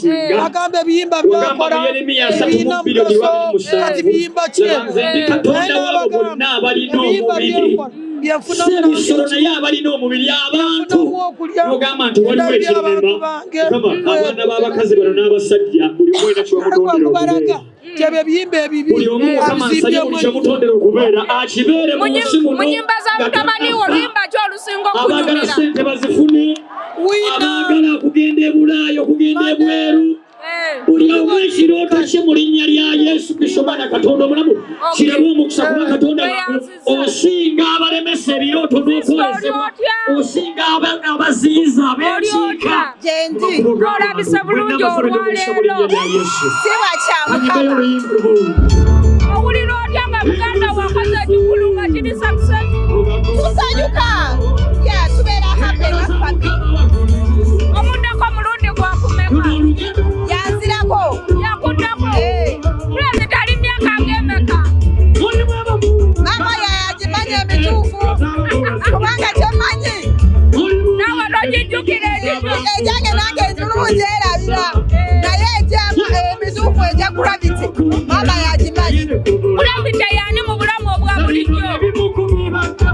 Okusinga. Agamba ebiyimba Wagamba byakola mu Yeremiya asatu ebirina mu bbiri mugaso, abiri mu kati musanvu. biyimba ki Nze ebyo? ndi Katonda Naye waabo n'abagamba, bonna abalina ebiyimba omubiri. byenkola byenfuna Si ebisolo naye abalina omubiri abantu. Nfunamu okulya, N'ogamba nti waliwo ndabye abantu ekirema. bange. Mukama, abaana b'abakazi bano n'abasajja buli omu alina kyewamutondera Kubalaga okubeera. nti ebyo ebiyimba ebibi Buli omu Mukama nsabye buli abizibyemu. kyemutondera okubeera akibeere mu nsi muno Mu nyimba za nga mutabani wo tannafa. oluyimba ki olusinga Abaagala okunyumira? ssente bazifune, Wina abaagala okugenda e Bulaaya, okugenda ebweru, Eh. buli omu ekirooto kye mu linnya lya Yesu Kristo Omwana Katonda omulamu kirabe omukisa, kuba Katonda wange osinga abalemesa ebirooto n'okwolesebwa, osinga abaziyiza abeekiika. Gyendi. Olabise bulungi olwaleero. Si bwa kya Mukama. Owulira otya nga muganda wakoze ekikulu nga kiri successful? Tusanyuka, ya tubeera happy nga family. Omuddako mulundi gwakumeka? Yanzirako. Yakuddako? Eh. Pulezidenti ali myaka ng'emeka? Maama yayagimanyi emituufu kubanga kyemmanyi Naawe togijjukira ekikyo. Egyange nange enzulungi erabira, naye egyama emituufu egya Gravity maama yagimanyi. Gravity yaani mu bulamu obwa bulijjo?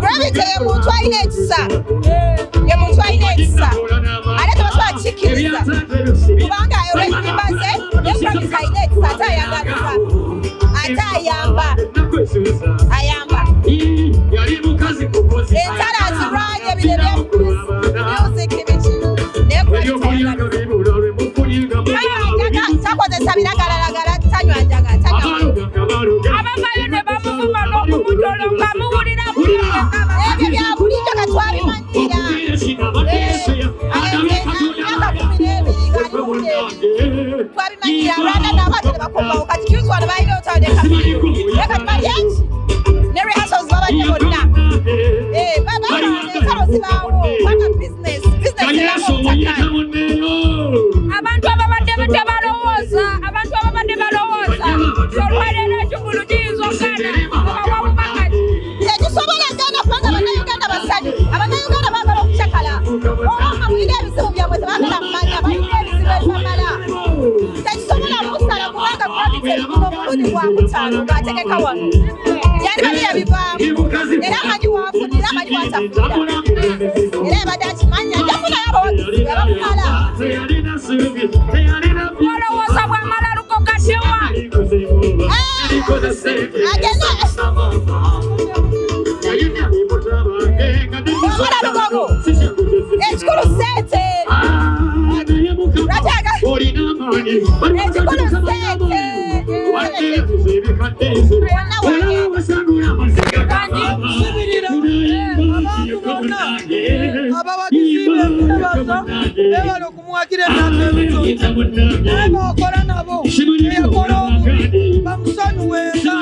Gravity ye muntu alina ekisa, ye muntu alina ekisa, ate tebasobola kikkiriza kubanga olw'ennyimba ze. Ne Gravity alina ekisa, ate ayagaliza, ate ayamba, ayamba. Entalo azirwanye, bino ebya music biki, naye Gravity ayagaliza. Tanywa njaga, takozesa biragalalagala, tanywa njaga, tanywa. Abavayo ne bamuvuma n'okumutolo nga muwulira? Ebyo bya bulijjo, katwabimanyira. Emyaka 12 ngaali mu 12 twabimanyira. Rwanda nabo ate ne bakomawo. Kati juzi wano balina olutalo ne Kamiri, naye kati bali eki ne rehearsals babadde bonna. Eh, entalo zibaawo kubanga business, business eramu obutakkaanya. Abantu ababadde tebalowooza, abantu ababadde balowooza nti olwaleero ekivulu kiyinza okugaana, obawa bubaka ki? Tekisobola gana kubanga Bannayuganda basanyufu. Abannayuganda baagala okucakala. Oba nga mulina ebizibu byammwe, tebaagala mmanya, balina ebizibu ebibamala. Tekisobola kusala kubanga Gravity ebikuba omulundi gwakutaano ng'ategeka wano. Yandibadde yabivaamu, era amanyi waafunira, amanyi waatafunira, era yabadde akimanyi ajja kufunayo abawagizi be abamumala. Olowooza bw'amala lukokatiwa? Agenda bwamala Lugogo, ekikulu sente. Ekikulu sente. Wonna wagenda. Sibirira abantu bonna abawagizi be, mubaza bebala okumuwagira emyaka emitono, naye bakola nabo eyakola obubi bamusonyiwenga,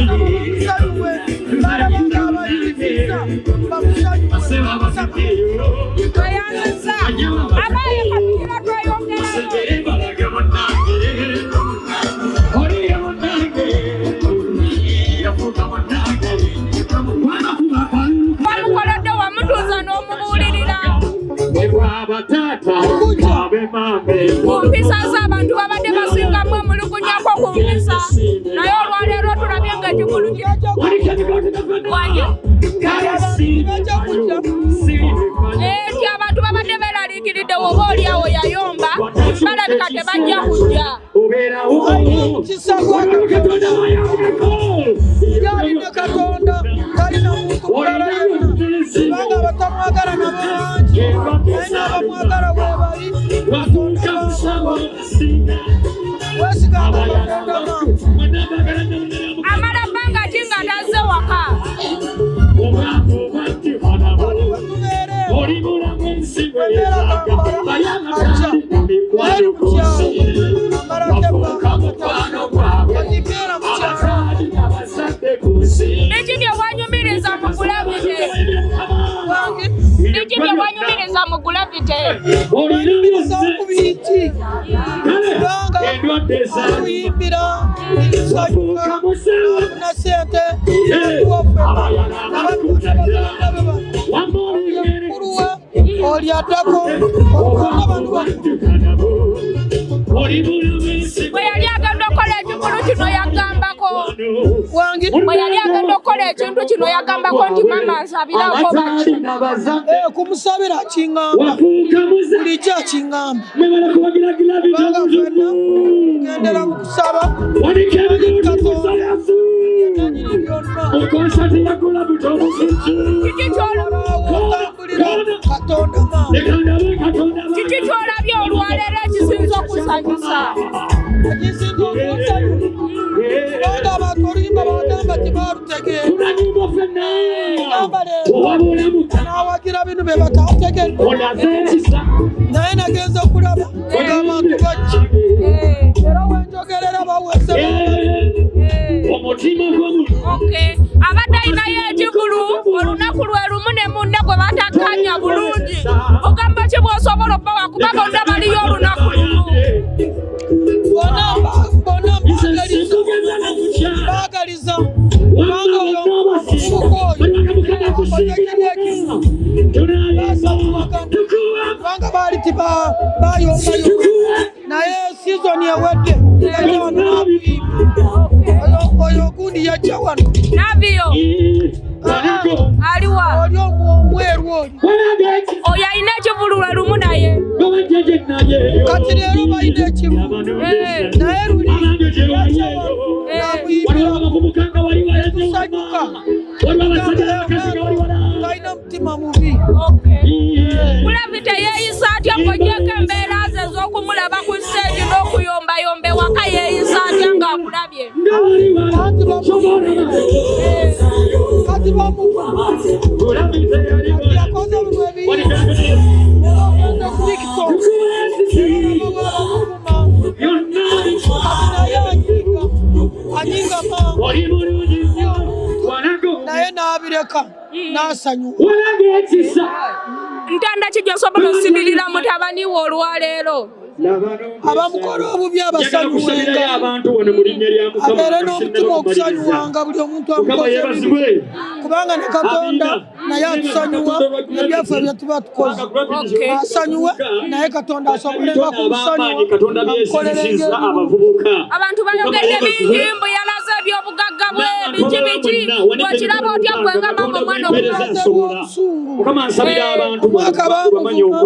bamusonyiwe. Balabanga abayigiriza, bamusonyiwe. Tweyanziza abaye katukira tweyongerayo. Wamukoledde, wamutuuza n'omubuulirira ku mpisa z'abantu babadde basingamu emulugunyako ku mpisa, naye olwaleero tulabye nga ekikulu wangi. Bajja kujja. Nti abantu babadde beeraliikiridde woba oliawo yayomba, balabika tebajja kujja. Kisa gwa Katonda, yalina Katonda, talina muntu mulala yenna, kubanga abatamwagala nabo bangi, naye n'abamwagala bwe bali. Katonda bamuwa, wesiganga Katonda mangu. Amala bbanga ki nga tazze waka? Kati bwe tubeera eno, bwembeera Kampala ajja, naye mu kyalo amalako ebbanga katono. Kati mbeera mu kyalo. Biki bye wanyumiriza mu Gravity? Wange? Biki bye wanyumiriza mu Gravity? Wanyumiriza ku bingi kubanga atuyimbira ebisanyuka, nafuna sente atuwaffe abantu bonna baganda be bano, mukulu we oli addako, bonna bantu bakulu. Wangi. Bwe yali agenda okukola ekintu kino yagambako nti maama nsabirako baki? Kumusabira akiŋŋamba, bulijjo akiŋŋamba, kubanga ffenna tugendera mu kusaba. Nanyini byonna. Kiki Otambulira Katonda maama. Kiki ky'olabye olwaleero ekisinza okusanyusa? Ekisinza okunsanyusa, kubanga abantu oluyimba bagamba tebaalutegeera, gamba leero n'awagira bino bye bataategedde, naye nagenza okulaba ng'abantu bajja, era wenjogerera baweze. Omutima gw'omuntu. Okay. Abadde alinayo ekivulu olunaku lwe lumu ne munne gwe batakkanya bulungi. Ogamba ki bw'osobola obbawa, kuba bonna baliyo olunaku lumu? Bonna bonna mbaagaliza, mbaagaliza, kubanga oyo omuvubuka oyo akoze kiri ekimu, kubanga baali tibayombayomba, naye sizoni ewedde yajja wano n'atuyimba. Oyo ogundi yajja wano. Navio aliwa? Oli omweru oli. Oyo alina ekivulu lwe lumu naye. Kati leero balina ekimu, naye luli yajja wano n'amuyimbira, tusanyuka. Talina mutima mubi. Gravity yeeyisa atya ng'ogyeko embeera ze ez'okumulaba ku siteegi n'okuyombayomba ewaka? Yeeyisa atya ng'akulabye? Anti kati bamuvuma, kati yakoze bino ebiyimba, era ogenda ku TikTok bamuvuma. Kati naye anyiga, anyiga mangu, naye n'abireka n'asanyuka. Ntanda ki gy'osobola osibirira mutabani wo olwaleero? Abamukola obubi abasanyuwenga, abeere n'omutima okusanyuwanga buli omuntu amukoze ebibi, kubanga ne Katonda naye atusanyuwa ebyaffe bye tuba tukoze. Asanyuwe, naye Katonda asobolenga kumusanyuwa, amukolerenga ebirungi. Abantu bayogedde bingi mbu yalaze ebyobugagga bwe, biki biki. Bw'okiraba otya gwe nga maama omwana omuto? Obusungu. Mukama, nsabira abantu Omwaka bamanyi bamuvuma.